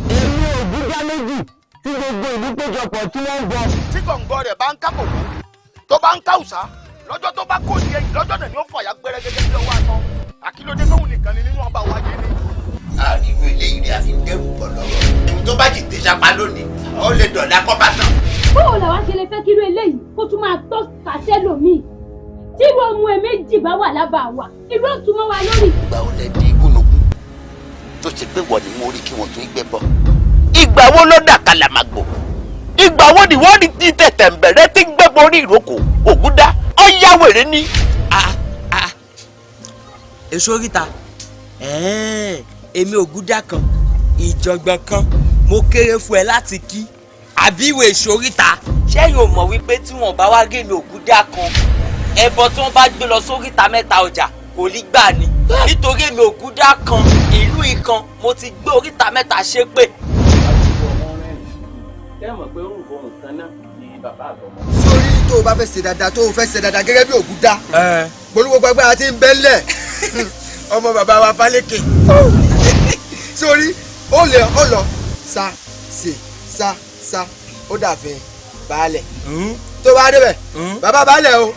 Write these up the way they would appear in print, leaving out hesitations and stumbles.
Èmi Ògúndá Méjì tí gbogbo ìlú péjọpọ̀ tí wọ́n ń bọ. Tí gọ̀ǹgọ̀ rẹ̀ bá ń ká kòkó, tó bá ń ká òòṣà, lọ́jọ́ tó bá kó ní ẹ̀yìn, lọ́jọ́ náà ni ó fàyà gbẹrẹgẹdẹ bí ọwọ́ aṣọ. Àkílódé sóhun nìkan ni nínú ọba wáyé ni. Àríwú eléyìí rí àfi ń dẹ́rù bọ̀ lọ́wọ́. Ohun tó bá jìde sápá lónìí, ó lè dọ̀la kọ́ bá tán. Báwo làwa ṣe lè fẹ́ kírú eléyìí kó tún máa tọ́ kàṣẹ́ lòmíì tí irú ohun ẹ̀ méjì bá wà lábàá wa, irú òtún mọ́ wa lórí? Ìgbà wo lẹ di igúnnugún tó ṣe pé wọ́n ní wọ́n rí kí wọ́n tún gbẹ bọ́? Ìgbà wo ló dà kàlàmàgbò? Ìgbà wo ni wọ́n di tẹ̀tẹ̀ ń bẹ̀rẹ̀ tí ń gbẹ́bọ orí ìrókò? Ògúndá ọ̀yá wèrè ni. Èso oríta, èmi Ògúndá kan, ìjọ̀gbọ̀n kan, mo kéré fún ẹ láti kí àbí ìwé èso oríta. Ṣẹ́yìn ò mọ̀ wípé tí wọ́n bá wá gé mi Ògúndá kan, ẹbọ tí wọ́n bá gbé lọ sóríta mẹ́ta ọjà kò ní gbà ni, nítorí èmi Ògúndá kan ìlú ìkan mo ti gbé oríta mẹ́ta ṣépè. Sórí tó o bá fẹ́ ṣe dáadáa, tó o fẹ́ ṣe dáadáa gẹ́gẹ́ bí Ògúndá, polówó gbàgbára ti ń bẹ́lẹ̀ ọmọ bàbá wa Fálékè, sórí ó lè ó lọ sa ṣe sa sa ó dàfin baálẹ̀. Tó bá débẹ̀, bàbá baálẹ̀ o,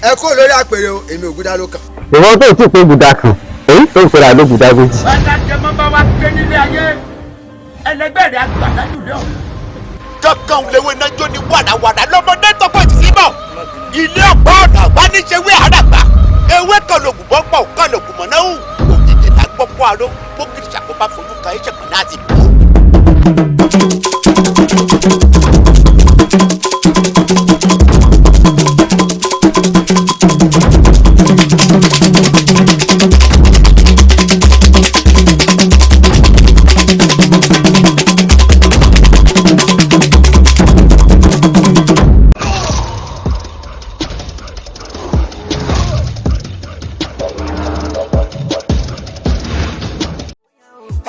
ẹ kó lórí àpèrè o, èmi Ògúndá ló kàn. Ìwọ tó tí pé Ògúndá kan, èyí tó ń pera lÓgúndá méjì. Alájẹmọ́ bá wá ké nílé ayé, ẹlẹgbẹ́ rẹ̀ àgbàdájú lé ọ̀hún. Kankan léwé náà jó ní wàràwàrà lọ́mọdé tọpọ̀ ìtìsí bọ̀. Ilé ọ̀pọ̀ ọ̀nà àgbáníṣewé àràgbà. Ewé kan lògùn bọ́ pọ̀ kan lògùn mọ̀ náà hù. Òjijì la gbọ́ pọ́ aró, bókìrì ṣàkóbá fojú kan ẹ̀ṣẹ̀ kan náà ti bò.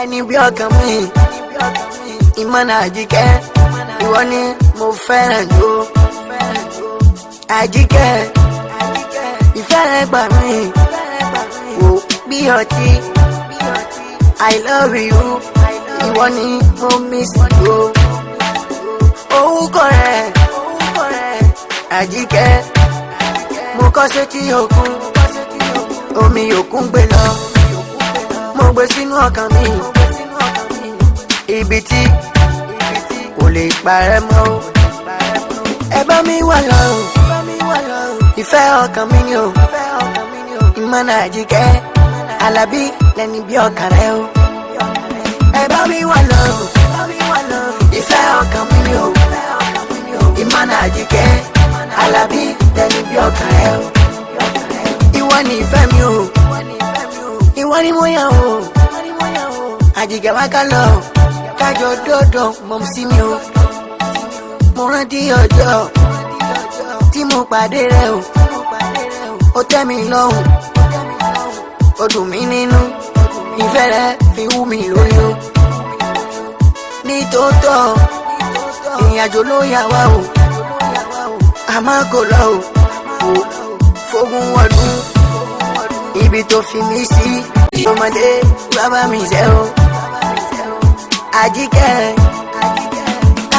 Ẹni bí ọkàn mi, ìmọ̀nà Àjíkẹ́, ìwọ ni mo fẹ́ràn jù. Àjíkẹ́, ìfẹ́ rẹ gbà mí wò bí ọtí. I love you, ìwọ ni mo miss you. Orúkọ rẹ Àjíkẹ́, mo kọ́ sétí òkun, omi òkun gbé lọ, mo gbé sínú ọkàn mi, ibi tí kò lè parẹ́ mọ́ o. Ẹ bá mi wà lọ o, ìfẹ́ ọkàn mi ni o, ìmọ̀nà Àjíkẹ́ Alábí lẹni bí ọkàn rẹ o. Ẹ bá mi wà lọ o, ìfẹ́ ọkàn mi ni o, ìmọ̀nà Àjíkẹ́ Alábí lẹni bí ọkàn rẹ o. Ìwọ ni ìfẹ́ mi o, ìwọ ni mo yàn o. Àjíkẹ́, wá ká lọ, kájọ dọ́dọ̀ mọ̀ sí mi o. Mo rántí ọjọ́ tí mo pàdé rẹ o, ó tẹ́ mi lọ́rùn, ó dùn mí nínú, ìfẹ́ rẹ fi wú mi lórí o. Nítòótọ́, ìrìnàjò ló yà wá o, àmọ́ kò lọ o fógún ọdún. Ibi tó fi mí sí, ọmọdé bàbá mi ṣe o. Àjíkẹ́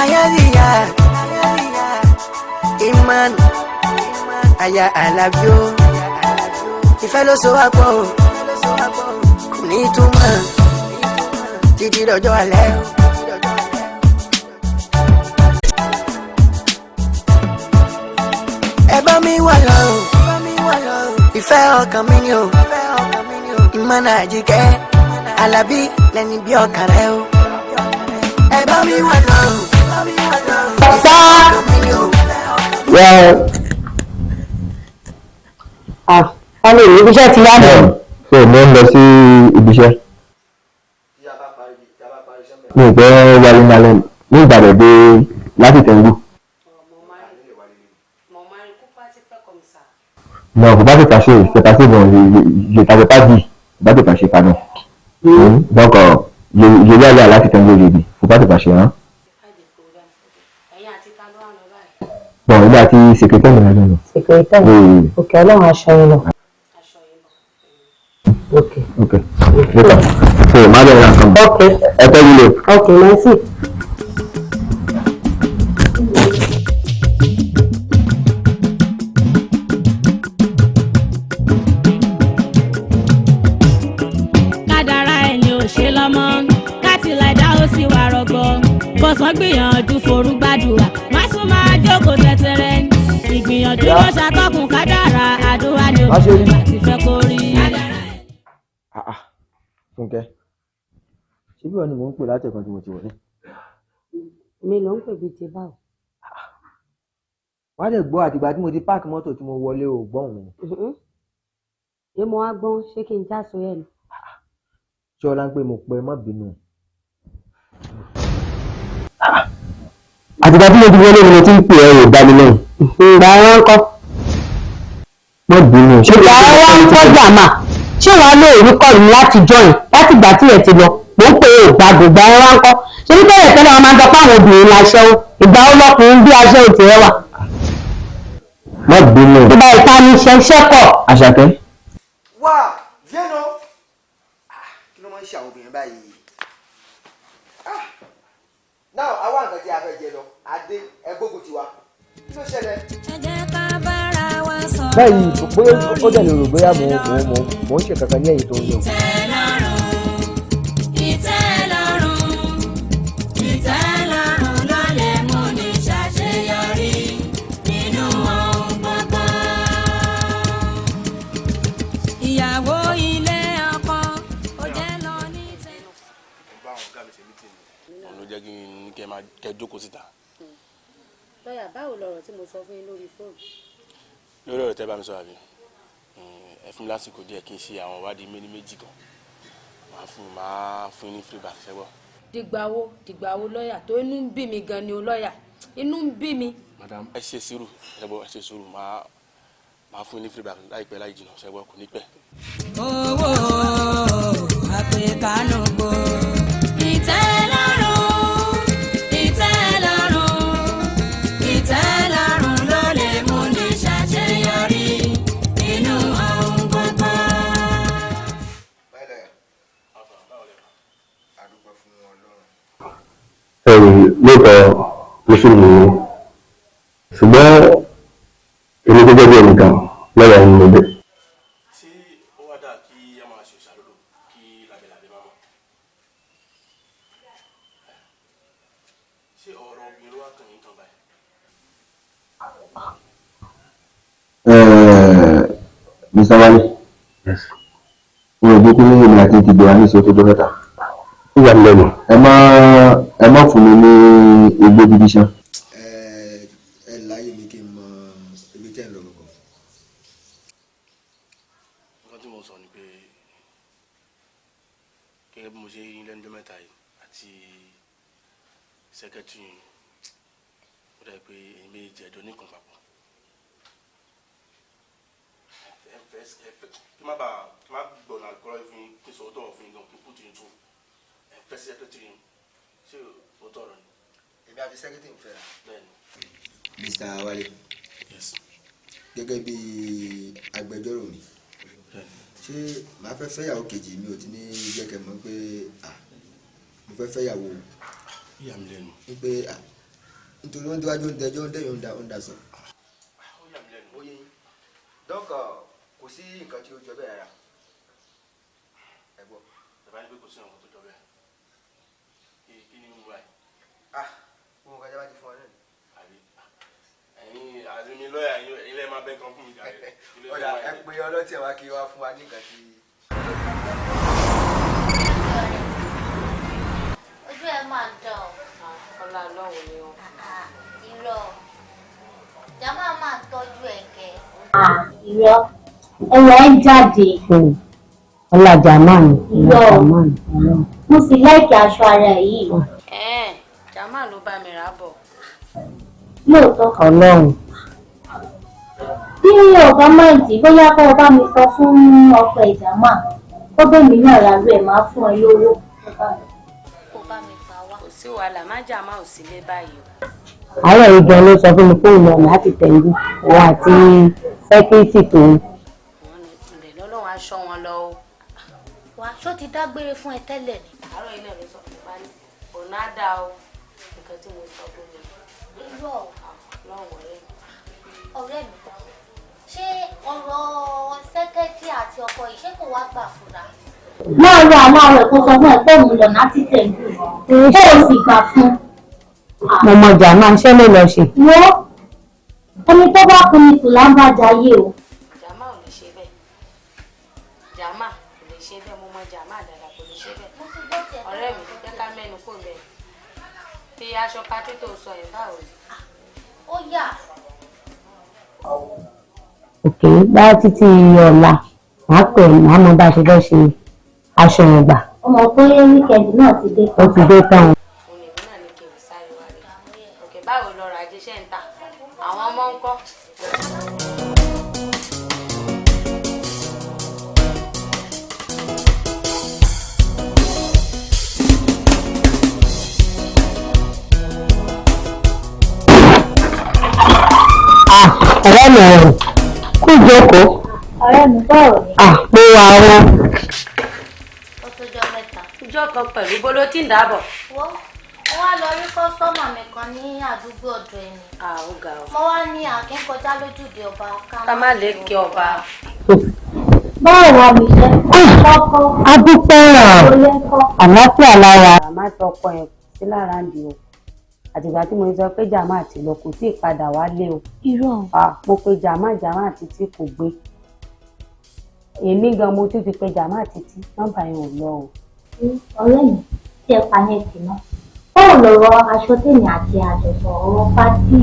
ayáríyá, Iman aya Alábí o, ìfẹ́ ló so wá pọ̀ o, kò ní túmọ̀ títí dọjọ́ alẹ́ o. Ẹ bá mi wà lọ o, ìfẹ́ ọkàn mi ni o, ìmọ̀nà Àjíkẹ́ Alábí lẹni bí ọkàn rẹ o. Ẹ bá mi wà lọ o, ìfẹ́ ọkàn mi ni o. Well, ah, wọ́n lè rí ibiṣẹ́ ti yá mi. So mo ń lọ sí ibiṣẹ́. Mi ò pẹ́ wálé nálẹ́ ní Ìbàdàn dé láti Tẹ̀ngù. Non, faut pas te fâcher. C'est passé, bon, je t'avais pas dit. Faut pas te fâcher, pardon. Donc, je vais aller à la Titengo aujourd'hui. Faut pas te fâcher, hein. àti ta ló wà lọ báyìí. Bon, èmi àti secrétaire mi la jọ lọ. Secrétaire? Oui, oui. Ok, Ọlọ́run aṣọ yín lọ. Ok. Ok. Later. So, má bẹ̀rẹ̀ ra nǹkan. Ok. Ẹ tọ́jú lè. Ok, merci. Kádàrá ẹni ò ṣe lọ́mọ kátìláìdá ó sì wà rọgbọ bọ̀sán gbìyànjú forú gbàdúrà má sún máa jókòó tẹ́tẹ́rẹ́ ìgbìyànjú ló ṣàtọ́kùn kádàrá àdúrà ni obìnrin bá ti fẹ́ kó rí. Fúnkẹ́, ṣé bí wọ́n ni mò ń pè láti ẹ̀kan tí mo ti wọlé? Mi ló ń pè bíi ti báwo. Wàá dẹ̀ gbọ́ àtìgbà tí mo ti páàkì mọ́tò tí mo wọlé ò gbọ́n mi. Ṣé mo wá gbọ́n ṣé kí n já so ẹ̀ ni? Ṣé ọlá ń pè mo pẹ́ má bínú. Àtìgbà tí mo ti wọlé ni mo ti ń pè ẹ́ ò dá mi lóhùn. Ìgbà wọn ń kọ́. Má bínú. Ìgbà wọn ń kọ́ jàmà. Ṣé wàá lé èrí kọ́ mi láti join láti ìgbà tí ẹ̀ ti lọ? Mò ń pè é ògbàgbò ìgbà wọn wá ń kọ́. Ṣé ní tẹ́lẹ̀ tẹ́lẹ̀ wọn máa ń sọ pé àwọn obìnrin laṣẹ́wó? Ìgbà ó lọ́kùnrin bí aṣẹ́wó tiẹ̀ wà? Má bínú. Ìgbà ìta ni iṣẹ́ iṣẹ́ kọ̀. Àṣàkẹ́. Wá viens o. Kí ló máa ń ṣe àwọn obìnrin báyìí? Now àwa nǹkan tí a fẹ́ jẹ lọ, adé ẹgbógun tiwa. Kí ló ṣẹlẹ̀? Báyìí bóyá ó dẹ̀ lè rò bóyá mò ń ṣe kankan ní ẹ̀yìn tó ń lò. Ìtẹ́lọ́rùn, ìtẹ́lọ́rùn ló lè mú ní ṣàṣeyọrí nínú ohun gbogbo. Ìyàwó ilé ọkọ ó jẹ́ lọ ní tẹ́. Bá àwọn ọ̀gá mi ṣe mítìn ni òun ló jẹ́ kí n kẹ́ máa kẹ́ jókòó síta. Lọ́ọ̀yà, báwo lọ̀rọ̀ tí mo sọ fún yín lórí fóònù? Lórí ọ̀rọ̀ tẹ́ bá mi sọ àbí, ẹ fún mi lásìkò díẹ̀ kí n ṣe àwọn ìwádìí méní méjì kan, màá fún yín ní free back, ṣẹ́gbọ́. Dìgbà wo, dìgbà wo lọ́ọ̀yà? Tó inú ń bí mi gan ni o lọ́ọ̀yà, inú ń bí mi. Madam, ẹ ṣe sùúrù, ṣẹ́gbọ́, ẹ ṣe sùúrù, màá fún yín ní free back láìpẹ́ láì jìnnà, ṣẹ́gbọ́, kò ní pẹ́. Owó àpèkánúkò. Ìtẹ́lọ́rùn, ìtẹ́lọ́rùn, ìtẹ́lọ́rùn ló lè mú ní ṣàṣeyọrí nínú ohun gbogbo. Báyìí lọ́yà. A dúpẹ́ fún Ọlọ́run. Ẹ̀rù lóòótọ́ mùsùlùmí ni, ṣùgbọ́n èmi gẹ́gẹ́ bí ẹnìkan lọ́yà ni mo bẹ̀. Ṣé ó wá dáa kí a máa ṣe ìṣàlólò kí làbẹ̀làbẹ̀ máa mọ̀? Ṣé ọ̀rọ̀ obìnrin ló wá kàn yín kan báyìí? Mr. Wale, mo rò pé èmi àti ti gbéra ní ìṣòro tó jọ mẹ́ta. Ó yà mí lẹ́nu. Ẹ má fún mi ní egbò gidi ṣan. Ẹ ẹ láyé mi kí n mọ ibi tẹ́ ń lọ gbọ̀ngàn. Nǹkan tí mo sọ ni pé gẹ́gẹ́ bí mo ṣe rí lẹ́nu ọjọ́ mẹ́ta yìí àti secretary yìí, ó dàbí pé ẹ̀yin méjèèjì ẹ̀jọ́ nìkan papọ̀. Ẹ fẹ́ kí má bàa kí má gbọ̀nà àkọ́rọ́ fún yín, kí n sọ òótọ́ ọ̀rọ̀ fún yín gan, kí n put yín through. Ẹ fẹ́ secretary yín, ṣé òótọ́ ọ̀rọ̀ ni? Èmi àti secretary ń fẹ́ra. Bẹ́ẹ̀ni. Mr. Wale. Yes. Gẹ́gẹ́ bí agbẹjọ́rò mi, ṣé màá fẹ́ fẹ́yàwó kejì? Mi ò ti ní jẹ́ kẹ́ mọ̀ pé mo fẹ́ fẹ́yàwó. Ó yà mí lẹ́nu. Pé nítorí wọ́n déwájú ń dẹjọ́ ń dẹ̀yìn ń da sọ. Ó yà mí lẹ́nu. Ó yé yín. Donc kò sí nǹkan tí ó jọ bẹ́ẹ̀ rárá. Ẹ gbọ́. Bàbá ní pé kò sí nǹkan tó jọ bẹ́ẹ̀. Kí ni mo wáyé? Gbogbo nǹkan tí a bá ti fún ọ náà ni. Àbí ẹ̀yin àti mi lọ́ọ̀yà, ẹ̀yin lẹ́ẹ̀ máa bẹ́ kan fún mi jàre. Ọ̀dà, ẹ pé ọlọ́tí ẹ̀ wá kí wá fún wa ní nǹkan tí. Ojú ẹ máa dán o. Ọlá Ọlọ́run ni o. Irọ́, jama máa tọ́jú ẹ̀ kẹ́. Irọ́, ẹwà ẹ jáde. Ọlá jàmáà ni. Ọlá Irọ́. jàmáà ni. Ọlọ́run. Mo sì like aṣọ ara ẹ̀ yìí. Ẹ̀ẹ́n, jàmáà ló bá mi rà á bọ̀. Lóòótọ́. Ọlọ́run. Bí ọba máa dì bóyá kó o bá mi sọ fún ọkọ ẹ̀ jama kó bẹ́ẹ̀ mi náà ra lú ẹ̀, máa fún ẹ lówó. Kó bá mi pa wá. Kò sí wàhálà, má jàmáà ò sí lé báyìí o. Àárọ̀ yìí gan ló sọ fún mi pé òun lọ láti tẹ̀lé òun àti sẹ́kírítì tòun. Ilẹ̀ lọ́lọ́run aṣọ wọn lọ o. Wàá ṣó ti dágbére fún ẹ tẹ́lẹ̀ ni. Àárọ̀ yìí náà ló sọ fún mi bá ní ọ̀nà á dá o, nǹkan tí mo sọ fún mi. Irọ́ o. Lọ́wọ́ ọ̀rẹ́ mi. Ọ̀rẹ́ mi, ṣé ọ̀rọ̀ sẹ́kẹ́tì àti ọkọ yìí ṣé kò wá gbà fúnra? Láàárọ̀ aláàárọ̀ tó sọ fún ẹ pé òun lọ̀nà ti tẹ̀lé kó o sì gbà fún un. Mo mọ jàmá iṣẹ́ ló lọ ṣe. Wo, ẹni tó bá kun ni tùlá ń bá jayé o. Jàmá ò lè ṣe bẹ́ẹ̀. Jàmá kò lè ṣe bẹ́ẹ̀, mo mọ jàmá dáadáa, kò lè ṣe bẹ́ẹ̀. Ọ̀rẹ́ mi, jẹ́ ká mẹ́nu kò bẹ́ẹ̀. Fi aṣọ patí tó sọ yẹn, báwo ni? Ó yà. Òkè bá títí ọ̀la, màá pè é, màá mọ bá a ṣe fẹ́ ṣe aṣọ yẹn gbà. Ó mọ̀ pé weekend náà ti dé. Ó ti dé tán o. Òun èmi náà ní kí n sáré wá rí. Òkè, báwo lọrọ̀ ajé ṣe ń tà? Àwọn ọmọ ń kọ́. Ọ̀rẹ́ mi, ọ̀rọ̀ kú ìjókòó. Ọ̀rẹ́ mi, báwo ni? Ah, mo wà wọn. Ó tó jọ mẹ́ta. Ìjọ kan pẹ̀lú bolo tí ń dábọ̀. Wọ́n mo wá lọ rí kọ́sọ́mà mi kan ní àdúgbò ọ̀dọ̀ ẹni. Ah, ó ga o. Mo wá ní àkín kọjá lójúde ọba. Ká má lè kí ọba. Báwo wà mí ṣe? Kọ́kọ́. A dúpẹ́. Olé ń kọ́. Àlàáfíà lára. Màmá tọkọ ẹ̀ sí lára ń di o. Àtìgbà tí mo sọ pé jàmá àti lọ kò tíì padà wálé o. Irọ́ o. Ah, mo pe jàmá jàmá títí kò gbé. Èmi gan mo tún ti pe jàmá títí, nọ́mbà yẹn ò lọ o. Ọ̀rẹ́ mi, tí ẹ pa yẹn tì náà. Báwo lọ̀rọ̀ aṣọ tèmi àti àjọsọ ọ̀rọ̀ pátì?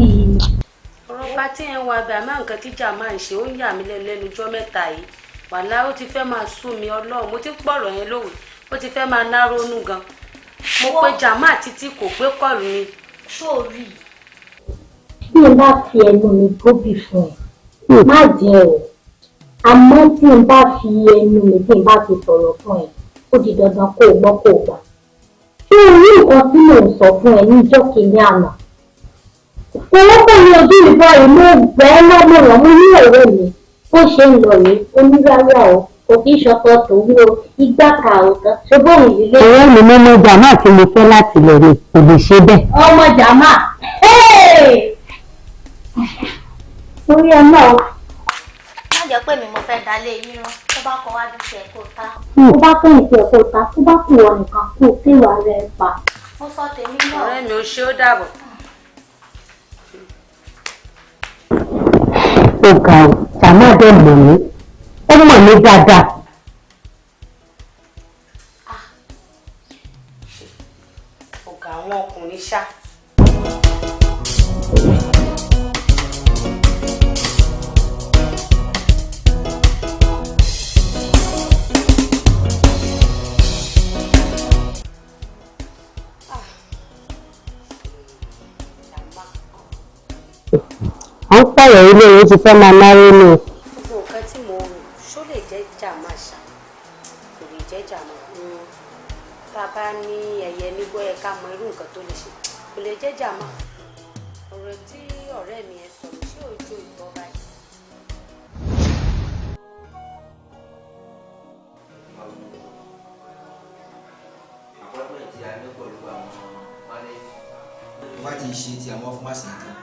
Ọ̀rọ̀ pátí ẹ̀ ń wá bẹ̀, àmọ́ nǹkan tí jàmá ń ṣe ó ń yà mí lẹ́nu lẹ́nu ọjọ́ mẹ́ta yìí. Wàhálà ó ti fẹ́ máa sú mi, Ọlọ́run, mo ti ń pọ̀rọ̀ yẹn lówe, ó ti fẹ́ máa nárónú gan. Mo pe jàmá títí kò gbé kọ́ọ̀lù mi. Ṣó o rí i? Bí n bá fi ẹnu mi góbì fún ẹ, má jẹ o. Àmọ́ tí n bá fi ẹnu mi tí n bá fi sọ̀rọ̀ fún ẹ, ó di dandan kó o gbọ́ kó o gbà. Ṣé o rí nǹkan tí mò ń sọ fún ẹ níjọ́ kìíní àná? Owó kò ní ojú ìbọn yìí, mo gbẹ́ lọ́mọ̀ràn, mo ní ọ̀rẹ́ mi. Bó ṣe ń lọ rèé, ó ní rárá o, kò kí í ṣọkọ tòun o, igbá karùn-ún kan, ṣé bóun yìí lé. Ọ̀rẹ́ mi, mo mọ jàmá tí mo fẹ́ láti lọ ni kò lè ṣe bẹ́ẹ̀. Ọmọ jàmá, orí ẹ náà o. Má jẹ́ pé mi mo fẹ́ dalé yín rán, tó bá kọ wájú sí ẹ kó ta. Tó bá kẹ́yìn sí ẹ kó ta, tó bá kù ọ nìkan kó o kéwàá rẹ pa. Mo sọ tèmi náà. Ọ̀rẹ́ mi, ò ṣe, ó dàbọ̀. Ó ga o, jàmá dẹ̀ mọ̀ mí, ó mọ̀ mí dáadáa. Ọ̀gá àwọn ọkùnrin ṣá. À ń pààyàn ilé yìí ti fẹ́ máa náwó ni o. Gbogbo nǹkan tí mo rò, ṣó lè jẹ́ jàmá ṣá? Kò lè jẹ́ jàmá. Tá a bá ní ẹyẹ nígbó ẹ ká mọ irú nǹkan tó lè ṣe, kò lè jẹ́ jàmá. Ọ̀rọ̀ tí ọ̀rẹ́ mi ẹ sọ, ṣé ojú ìtọ́ báyìí? Appointment tí a ní pẹ̀lú àwọn manage. Tó bá ti ṣe ti àwọn fúnmáṣí tán,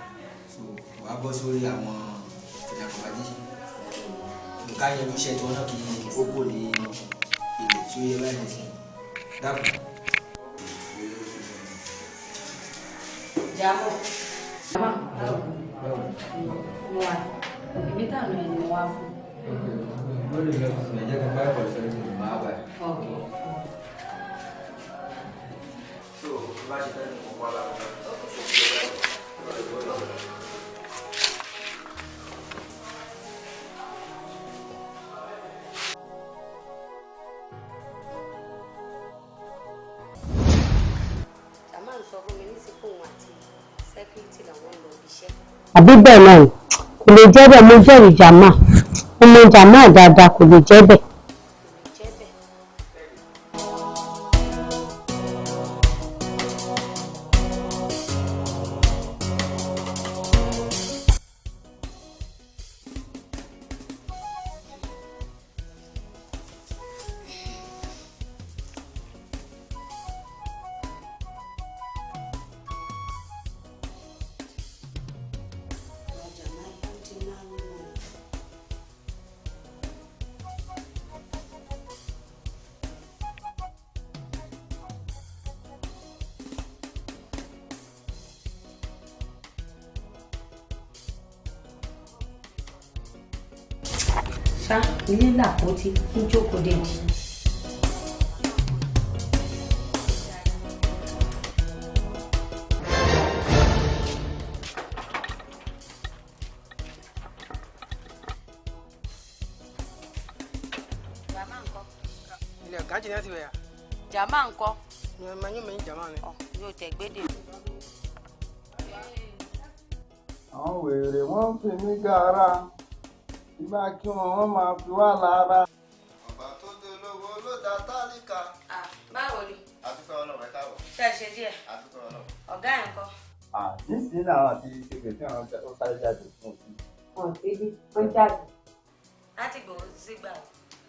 so wàá bọ́ sórí àwọn ìdàkọ̀bájí. Nǹkan yanjú iṣẹ́ tí wọ́n náà kì í ó kò ní ilẹ̀ tí ó yẹ báyìí sí. Dákun. Jàmọ́. Jàmá. Mo wà. Èmi tànà ẹni mo wá fún. Lórí ìlú ẹ̀kọ́ ẹ̀jẹ̀ kan bá ẹ̀kọ́ sọ́rí mi máa bà. Okay. So bá ṣe tán ní ọ̀pọ̀ aláwọ̀. Jàmá ń sọ fún mi nísìkò òun àti sẹ́kírítì làwọn ń lọ ibi iṣẹ́. Àbí bẹ́ẹ̀ náà ni, kò lè jẹ́ bẹ́ẹ̀, mo jẹ́rìí jàmá, mo mọ jàmá dáadáa, kò lè jẹ́ bẹ́ẹ̀. Ṣá ilé làpótí ń jókòó dèjì. Ilẹ̀ gàjì náà ti wẹ̀ yà. Jàmá ńkọ́. Màá yóò mẹ́yìn jàmá mi. Yóò tẹ̀ gbédè. Àwọn wèrè wọ́n ń fi mí gara, tí bá kí wọn wọ́n máa fi wá lára. Ọba tó dolówó ló dá tálíkà. Báwo ni? Àdúpẹ́ Ọlọ́run, ẹ káàbọ̀. Ṣé ẹ ṣe díẹ̀? Àdúpẹ́ Ọlọ́run. Ọ̀gá ẹ̀ ńkọ́? Nísìnyí làwọn àti ṣèkè àwọn ó sáré jáde fún òsì. Wọn ò débi wọn jáde. Láti gbòó sígbà o.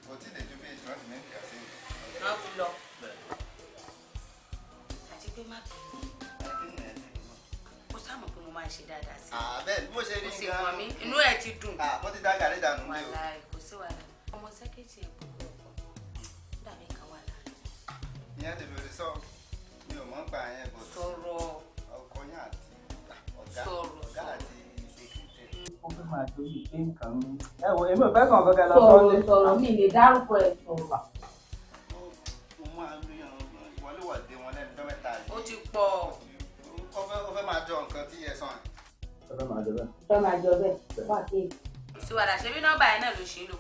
Kò tí ì lè ju bíi 20 minutes sí. Wọ́n fi lọ. Àti pé má bínú. Ó sáà mọ̀ pé mo máa ń ṣe dáadáa sí i. Bẹ́ẹ̀ bí mo ṣe rí Kò sì wọ̀n mí, inú ẹ̀ ti dùn. Mo ti dá gàrí dànù mí o. Wàláì, kò sí wàhálà. Ọmọ sẹ́kẹ̀tì ẹ̀ gbogbo ọkọ̀. Ó dàbí kan wà láàrin. Ìyẹn lè lòdì sọ, mi ò mọ̀ ń pa yẹn bọ̀. Sọ̀rọ̀. Ọkọ yẹn àti ọ̀gá. Sọ̀rọ̀. Ọ̀gá àti ṣèkìtì. Ó fẹ́ máa torí pé nǹkan mi. Ẹ wo, èmi ò fẹ́ kàn kankan lọ Sọ̀rọ̀ sọ́lé. sọ̀rọ̀, mi lè dárúkọ ẹ̀, sọ̀rọ̀. Mo máa ń rí wọléwọ̀de wọn lẹ́nu ọjọ́ mẹ́ta yìí. Ó ti pọ̀. Ó fẹ́ máa jọ nǹkan tí ẹ sọ yẹn. Ó fẹ́ máa jọ bẹ́ẹ̀. Fẹ́ máa jọ bẹ́ẹ̀ wà kí. Kò sí wàhálà, ṣebí nọ́mbà yẹn náà ló ṣe é lò.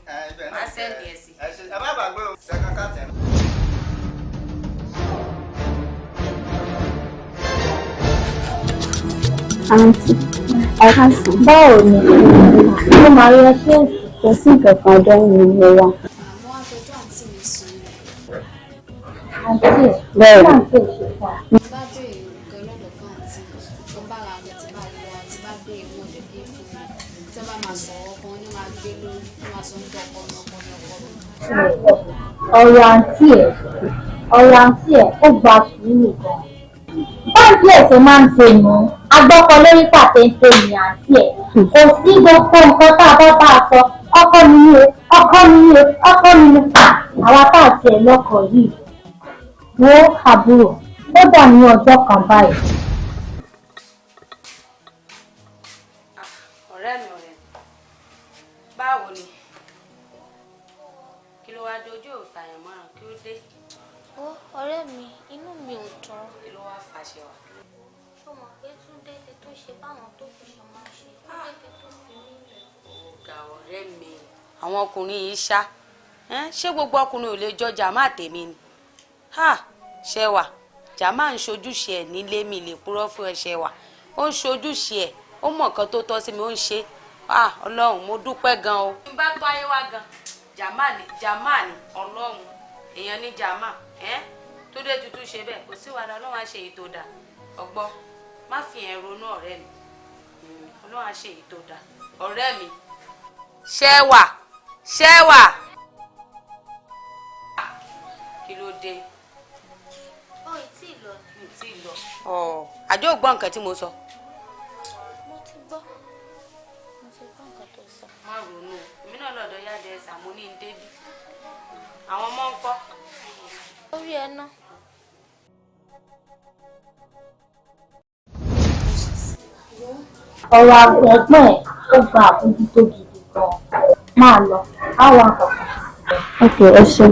Má sẹ́ndì ẹ̀ sí. Ẹ ṣe, ẹ má gbàgbé o. Second card ẹ̀. Àǹtí, ẹ káàsán. Báwo ni? Mo máa rí ẹ ṣé. Kò sí nǹkan kan, ọjọ́ mi ni mo wà. Àmọ́ afẹjọ́ àǹtí mi sùn ni. Àǹtí ẹ̀ Bẹ́ẹ̀ni. Àǹtí ẹ̀ ṣe fún wa. Mo bá béèrè nǹkan lọ́dọ̀ fún àǹtí mi, ó bá ra mi tí bá lọ àti bá béèrè wọn lè bí fún mi. Tí wọ́n bá máa sọ̀rọ̀ ọkùnrin ní máa gbé lórí, wọ́n máa sọ nípa ọkọ mi, ọkọ mi, ọkọ mi. Ọ̀rọ̀ àǹtí ẹ̀, ọ̀rọ̀ àǹtí ẹ̀ ó gba sùúrù gan. Báńkì ẹ̀ ṣe máa ń ṣe nù, agbọ́kọ lórí pàtẹ́ńtẹ́ ni àǹtí ẹ̀. Kò sí gbogbo nǹkan tá a bá bá a sọ, ọkọ mi ni o, ọkọ mi ni o, ọkọ mi ni o. Àwa tá àti ẹ̀ lọ́kọ̀ yìí. Wo àbúrò, ó dà ní ọjọ́ kan báyìí. Ọ̀rẹ́ mi, ọ̀rẹ́ mi, báwo ni? Kí ló wá dojú òòtàyàn mọ́ràn kí ó dé? Ó ọ̀rẹ́ mi, inú mi ò dùn. Kí ló wá fàṣẹ wá? Ṣó mọ̀ pé Túndé ti tún ṣe báwọn tó kù ṣe máa ń ṣe? Túndé ti tún fi mí lẹ̀. Ọ̀gá ọ̀rẹ́ mi, àwọn ọkùnrin yìí ṣá. Ṣé gbogbo ọkùnrin ò lè jọ jàmá tèmi ni? Ha! Ṣẹwà, jàmá ń ṣojúṣe ẹ̀ nílé, mi lè purọ́ fún ẹ ṣẹwà. Ó ń ṣojúṣe ẹ̀, ó mọ̀ nǹkan tó tọ́ sí mi, ó ń ṣe. Ah! Ọlọ́run, mo dúpẹ́ gan o. N bá tó ayé wá gan, jàmá ni, jàmá ni, Ọlọ́run, èèyàn ní jàmá. Tó dé tuntun ṣe bẹ́ẹ̀, kò sí wàhálà, Ọlọ́run á ṣe èyí tó dáa. Ọgbọ́n, má fi ẹ̀ ronú ọ̀rẹ́ mi. Ọlọ́run á ṣe èyí tó dáa. Ọ̀rẹ́ mi. Ṣẹwà, ṣẹwà. Kí ló dé? Ó ì tí ì lọ. Mi ì tí ì lọ. Ọ̀ àjọ ò gbọ́ nǹkan tí mo sọ. Mo ti gbọ́. Mo ti gbọ́ nǹkan tó sọ. Má ronú o, èmi náà lọ́dọ̀ yáda ẹ̀sà mo ní ń débí. Àwọn ọmọ ń kọ́. Orí ẹ ná. Ọ̀rọ̀ ẹ̀gbọ́n ẹ̀ ó gba àbójútó gidi gan-an. Máa lọ, á wà kankan. Ok, ẹ ṣé.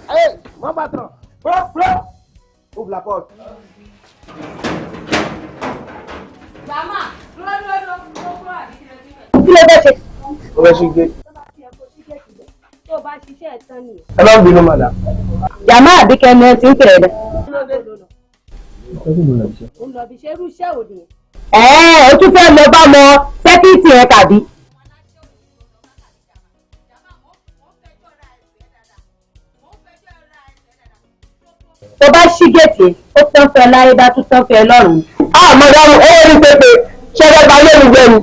Hey, mon patron, prends, prends. Ouvre la porte. Jàmá, dúró dúró dúró dúró dúró àbí kí ló ti fẹ́? Kí ló fẹ́ ṣe? Ó fẹ́ ṣí gate. Tó o bá ṣiṣẹ́ ẹ̀ tán nìyẹn. Ẹ má bínú, madam. Jàmá àbíkẹ́ ni ẹ ti ń tẹ̀ ẹ́ dẹ́. Ó lọ bí ṣe irú iṣẹ́ òní. Ẹ̀ẹ́, o tún fẹ́ lọ bá ọmọ sẹ́kìtì ẹ̀ tàbí. Tó bá ṣí gèètì, ó tán fẹ́ láyé bá tún tán fẹ́ lọ́run. A mọ̀dàmú, ẹ rí pépè, ṣé ẹ bá lé mi gbẹ ni.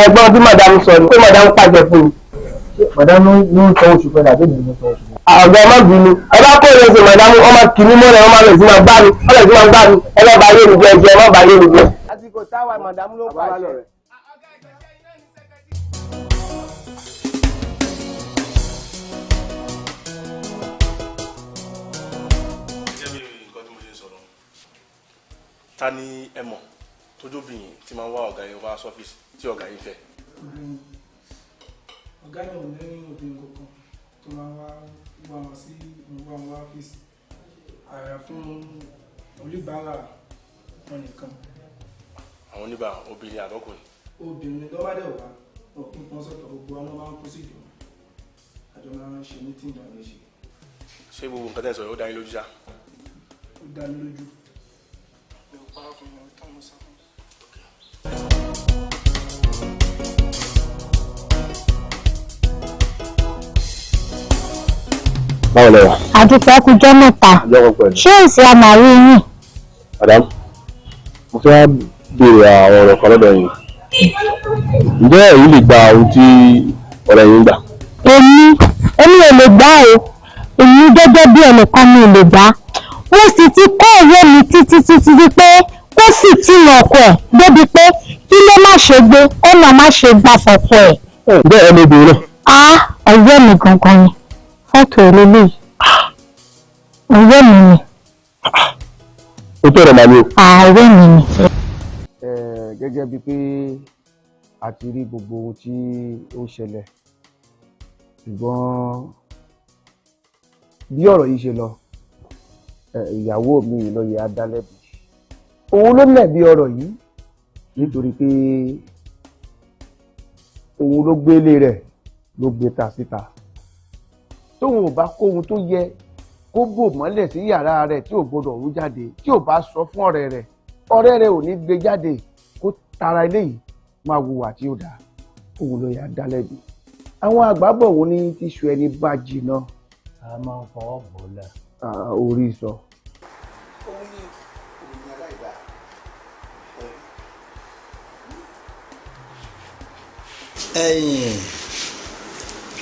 Ẹ̀gbọ́n bí mọ̀dàmú sọ ni pé mọ̀dàmú pàṣẹ fún mi. Màdámù ló ń san oṣù fẹ́ àbí èmi ló ń san oṣù fẹ́. Ọ̀gá, ẹ má bínú, ẹ bá kó ìrẹsì mọ̀dàmú, wọ́n máa kì í mọ́lẹ̀, wọ́n máa bẹ̀rẹ̀ sí máa gbá mi, wọ́n bẹ̀rẹ̀ sí máa gbá mi. Ẹ má bà ayé mi jẹ́, ẹ má bà ayé mi jẹ́. Àsìkò táwa màdàmú ló pàṣẹ. Ta ni ẹ mọ̀ tójóbìnrin tí máa ń wá ọ̀gá yín wá sọ́fíìsì tí ọ̀gá yín fẹ́? Obìnrin, ọ̀gá mi ò ní obìnrin kankan tó máa ń wá wọn sí wá wọn wá ọ́fíìsì, àyà fún oníbàárà wọn nìkan. Àwọn oníbàárà obìnrin àbọ́kùnrin? Obìnrin tó bá dẹ̀ wá, wọn kún pọ́n sọ̀tọ̀, gbogbo àwọn máa ń kó sí ìdùnnú, àjọ máa ń ṣe mítìnì náà léṣe. Ṣé gbogbo nǹkan tẹ́ ń sọ yìí ó dá yín lójú ṣá? Ó dá mi lójú, mi ò parọ́ fún wọn, táwọn sọ fún mi. Báwo lẹ wà? Àdúpẹ́, kújọ́ mẹ́ta. Ọjọ́ kan pẹ̀lú. Ṣé èsì àmàrí yín? Madam, mo fẹ́ béèrè àwọn ọ̀rọ̀ kan lọ́dọ̀ yín. Ǹjẹ́ èyí lè gba ohun tí ọ̀rẹ́ yín gbà? Èmi ò lè gbà o. Èmi gẹ́gẹ́ bí ẹnìkan, mi ò lè gbà. Mo sì ti kọ́ ọ̀rẹ́ mi títí títí tí pé kó sì tìǹà ọkọ ẹ̀ débi pé kí ló má ṣe gbé kọ́nà má ṣe gbà fọ̀kọ ẹ̀. Ǹjẹ́ ẹ lè béèrè náà? Á, ọ̀rẹ́ mi gangan ni. Fọ́tò eléyìí, ọ̀rẹ́ mi ni. O tó ọ̀rọ̀ màmí o. Ọ̀rẹ́ mi ni. Gẹ́gẹ́ bíi pé a ti rí gbogbo ohun tí ó ṣẹlẹ̀, ṣùgbọ́n bí ọ̀rọ̀ yìí ṣe lọ, ìyàwó mi ló yẹ á dá lẹ́bi, òun ló lẹ̀bi ọ̀rọ̀ yìí, nítorí pé òun ló gbélé rẹ̀ ló gbé ta síta. Tóun ò bá kó ohun tó yẹ kó bò mọ́lẹ̀ sí yàrá rẹ̀ tí ò gbọdọ̀ rú jáde, tí ò bá sọ fún ọ̀rẹ́ rẹ̀, ọ̀rẹ́ rẹ̀ ò ní gbé jáde kó tara eléyìí máa hùwà tí ó dáa. Òun ló yà á dá lẹ́bi. Àwọn àgbà bọ̀, wọ́n ní tíṣu ẹni bá jìnnà, a máa ń fọwọ́ bò ó la. Orí sọ. Òun ni, òun ni aláìda. Ẹ̀yin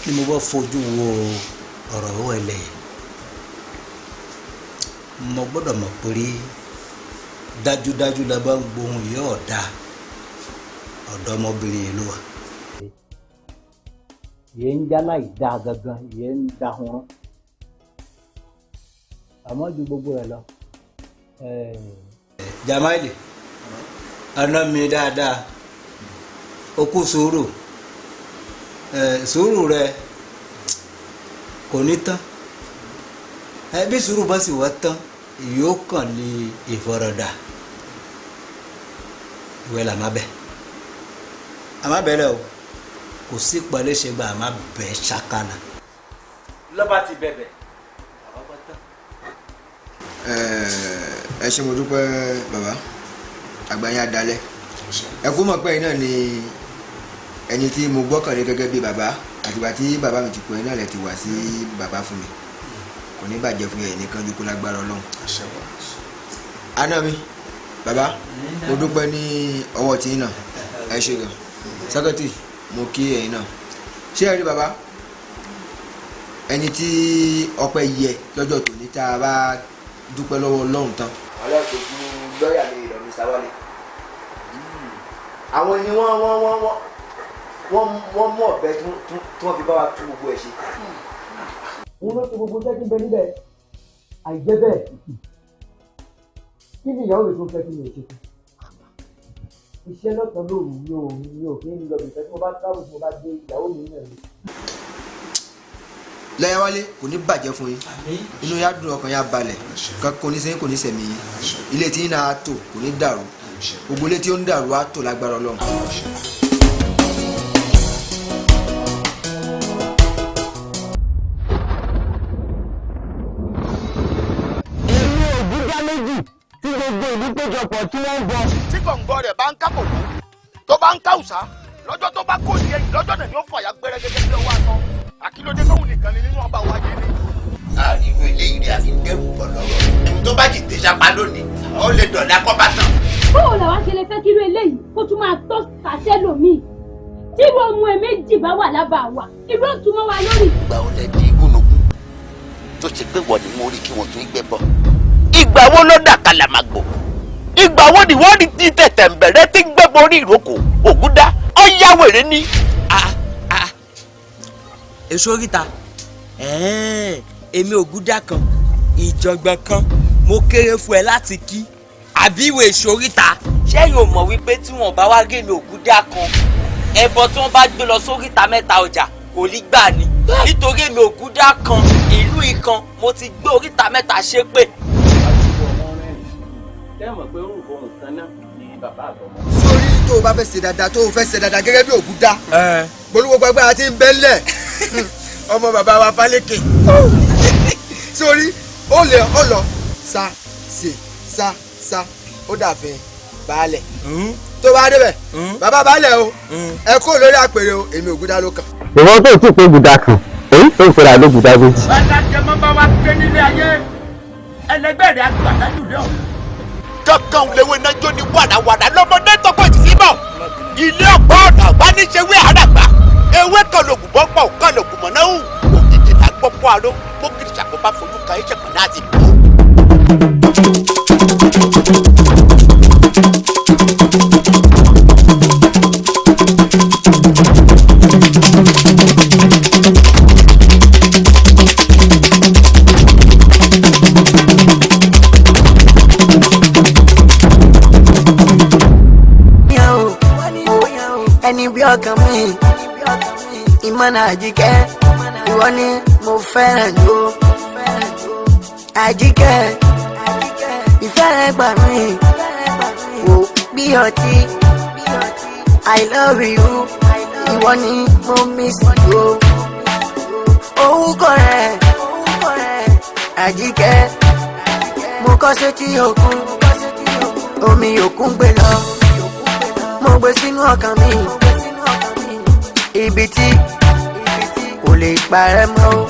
ni mo bá fojú wo ọ̀rọ̀ owó ẹlẹ́, mo gbọ́dọ̀ mọ̀ pé dájúdájú la bá ń gbóhùn yóò dá ọ̀dọ́ ọmọbìnrin yìí ló wà. Yẹn ń jálá ìdá gangan, yẹn ń da hun, àmọ́ ju gbogbo rẹ̀ lọ. Jamaili, ọ̀nà mi dáadáa, o kú sùúrù, sùúrù rẹ kò ní tán. Bí sùúrù bá sì wá tán, yóò kàn lè ìfọ̀rọ̀dà ìwé là má bẹ̀, a má bẹ̀rẹ̀ o, kò sí pẹ̀lẹ́sẹ̀ gba, a má bẹ̀ ṣàkàlà. Lọ́ba ti bẹ̀bẹ̀, bàbá bá tán. Ẹ ṣé, mo dúpẹ́ bàbá àgbà yín adalẹ̀. Ẹ kú mọ̀ pé ẹ̀yin náà ni ẹni tí mo gbọ́kànlé gẹ́gẹ́ bí bàbá. Àtìgbà tí bàbá mi ti kú, ẹ̀yin náà lẹ ti wà sí bàbá fún mi. Kò ní bàjẹ́ fún yẹn nìkan ju kó lágbára Ọlọ́run. Àná mi bàbá, mo dúpẹ́ ní ọwọ́ tí yín náà. Ẹ ṣé gan. Sẹ́kẹ́tì, mo kí ẹ̀yin náà. Ṣé ẹ rí bàbá, ẹni tí ọpẹ́ yẹ lọ́jọ́ tòní, tá a bá dúpẹ́ lọ́wọ́ Ọlọ́run tán. Aláṣojú lọ́ọ̀yà mi lọ, Mr. Wálé. Àwọn ni wọ́n mú ọ̀bẹ tí wọ́n fi bá wa tú gbogbo ẹ̀ ṣe. Òun ló ti gbogbo jẹ́ kí n bẹ níbẹ̀. Àìjẹ́ bẹ́ẹ̀, kí ni ìyàwó mi tún fẹ́ kí mi ò ṣe fún iṣẹ́ lọ́sàn-án lóru? Mi ò kí ń lọ bìkan. Tí mo bá travel, tí mo bá dé, ìyàwó mi náà ni. Lọ́yà Wálé, kò ní bàjẹ́ fún yín. Inú yá dùn, ọkàn yá balẹ̀. Kan kò ní sẹ́yìn, kò ní sẹ̀mí yín. Ilé tí yín náà á tò, kò ní dàrú. Gbogbo ilé tí ó ń dàrú á tò lágbára Ọlọ́run. Èmi ò gbígbá méjì tí gbogbo ìlú péjọpọ̀ tí wọ́n ń bọ. Tí gọ̀ǹgọ̀ rẹ̀ bá ń ká kòkó, tó bá ń ká òòṣà, lọ́jọ́ tó bá kó ní ẹyìn, lọ́jọ́ náà ni ó fàyà gbẹrẹgẹdẹ bí ọwọ́ aṣọ. Àkílódé tóun nìkan ni nínú ọba wa yé ni. Irú eléyìí rí, àfi ń dẹ́rù bọ̀ lọ́rọ̀. Ẹni tó bá jì dé sápá lónìí, ó lè dọ̀lá kọ́ bá tán. Báwo làwa ṣe lè fẹ́ kí irú eléyìí kó tún máa tọ́ kàṣẹ́ lòmíì? Tí irú ọmọ ẹ méjì bá wà lábàá wa, irú òtún mọ́ wa lórí. Ìgbà wo lẹ di igúnnugún tó ṣe pé wọ́n ní mo rí kí wọ́n tún gbẹ bọ́? Ìgbà wo ló dà kàlàmàgbò? Ìgbà wo ni wọ́n rí ti tẹ̀tẹ̀ ń bẹ̀rẹ̀ tí ń gbẹ́bọ orí ìrókò ògúndá ọ̀yá wèrè ní. Èso oríta, èmi ògúndá kan, ìjọ̀gbọ̀n kan, mo kéré fún ẹ láti kí, Àbí ìwé ìṣoríta? Ṣẹ́yìn ò mọ̀ wípé tí wọ́n bá wá gé mi ògúndá kan, ẹbọ tí wọ́n bá gbé lọ sóríta mẹ́ta ọjà kò ní gbà ni, nítorí èmi ògúndá kan ìlú ìkan mo ti gbé oríta mẹ́ta ṣépè. Tẹ́ mọ̀ pé orúkọ nǹkan náà ni bàbá àtọmọ. Sórí tó o bá fẹ́ ṣe dáadáa, tó o fẹ́ ṣe dáadáa gẹ́gẹ́ bí Ògúndá, pẹ̀lú gbogbo agbára tí ń bẹ ńlẹ̀, ọmọ bàbá wa Fálékè, sórí ó lè ó lọ sa ṣe sa sa ó dàfin baálẹ̀. Tó bá débẹ̀, bàbá baálẹ̀ o, ẹ kó lórí àpèrè o, èmi Ògúndá ló kàn. Ìwọ tó tí pé gùdà kan, èyí tó ń fẹ́ra ló gùdà méjì. Alájẹmọ́ bá wa ké nílé ayé, ẹlẹgbẹ́ rẹ̀ àgbà lájúlé ọ̀hún. Kankan léwé náà jó ní wàràwàrà lọ́mọdé tọkọ ìtìsí bọ̀. Ilé ọ̀pọ̀ ọ̀nà àgbáníṣewé àràgbà. Ewé kan lògùn bọ́ pọ̀ kan lògùn mọ̀nà hù. Òjijì là gbọ́ pọ́ aró. Bókìrì ṣàkóbá fojú kan ẹ̀ṣẹ̀ pọ̀ láti bò. Ẹni bí ọkàn mi, ìmọ̀nà Àjíkẹ́, ìwọ ni mo fẹ́ràn jù. Àjíkẹ́, ìfẹ́ rẹ gbà mí wò bí ọtí. I love you, ìwọ ni mo miss you. Orúkọ rẹ Àjíkẹ́, mo kọ́ sétí òkun, omi òkun gbé lọ, mo gbé sínú ọkàn mi, ibi tí kò lè parẹ́ mọ́ o.